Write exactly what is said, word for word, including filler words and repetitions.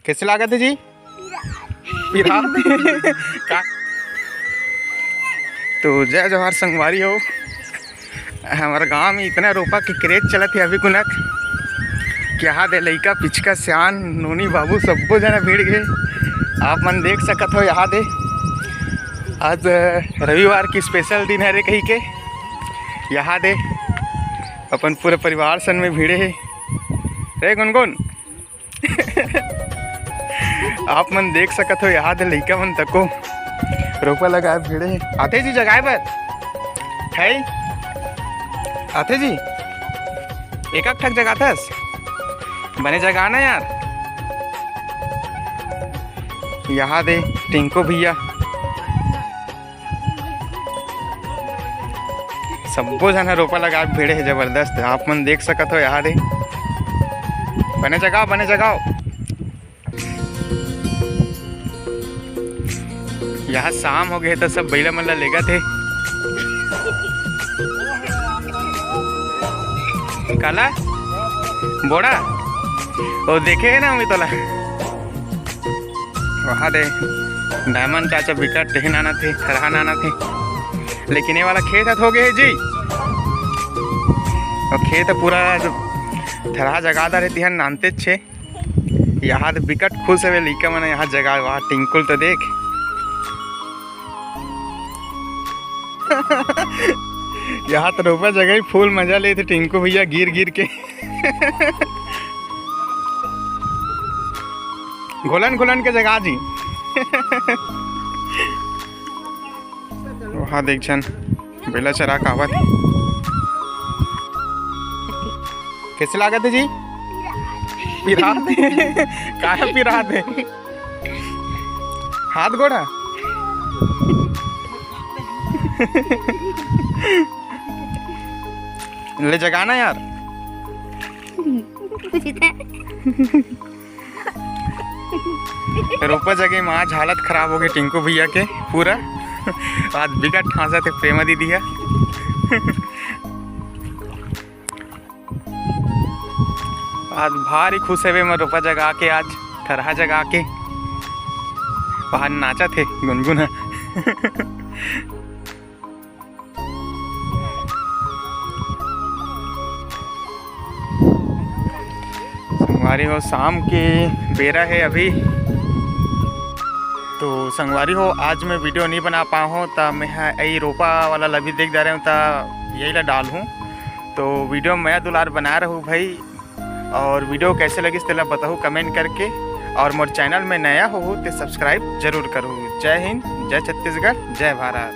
कैसे लागत हे जी? पिरात। का? तो जय जोहार संगवारी हो। हमर गांव में इतना रोपा के क्रेज चलत हे अभी कुनक, कि यहाँ दे लइका, पिचका, सियान, नोनी, बाबू सब्बो जना भिड़ गे। आप मन देख सकत हो यहाँ दे, आज रविवार की स्पेशल दिन हरे कही के यहाँ दे अपन पूरे परिवार सन में भिड़े हे। रे गुनगुन, आप मन देख सकत हो, यहाँ दे लइका मन तको रोपा लगाए भिड़े हे। आथे जी जगाए बर? है? आथे जी? एक एक ठक जगाथस? बने जगा ना यार। यहाँ दे टिंकू भैया। सब्बो झन ह रोपा लगा के भिड़े हे जबरदस्त। आप मन देख सकत हो यहाँ दे। बने जगाओ, बने जगाओ। यहाँ शाम हो गए तो सब बइला मन ला लेगत हे। काला? बोड़ा? ओ देखे हे ना अमित वाला? वहाँ दे डायमंड चाचा बिकट टेहन आना थे, खरहा आना थे, लेकिन ये वाला खेत हथ हो गए हे जी। और खेत पूरा जो थरहा जगादार हे तिहन नानते छे। यहाँ तो बिकट खुश हवे लइका मन, यहाँ जगा। वाह टिंकुल तो देख। यहाँ तो रोपा जगह ही फुल मजा लेथे टिंकू भैया गिर गिर के। घोलन घोलन के जगा जी। वहाँ देख झन बेला चरा कावत। कैसे लागत हे जी? पिरात हे। काहे पिरात हे? हाथ गोड़ा? ले जगाना यार। रोपा जगे में आज हालत खराब हो गई टिंकू भैया के पूरा। आज बिकट ठांसा थे प्रेमा दीदी है। आज भारी खुश हवे मैं रोपा जगा के, आज थरहा जगा के। बाहर नाचा थे गुनगुन ह। संगवारी हो, शाम के बेरा है अभी। तो संगवारी हो, आज मैं वीडियो नहीं बना पाहूँ, त मैं ह-, यही रोपा वाला लभी देख जा रहे हूँ, त यही ला डाल हूँ। तो वीडियो मया दुलार बना रहू भाई, और वीडियो कैसे लगिस तेला बताहू कमेंट करके, और मोर चैनल में नया हो ते सब्सक्राइब जरूर करू। जय हिंद, जय छत्तीसगढ़, जय भारत।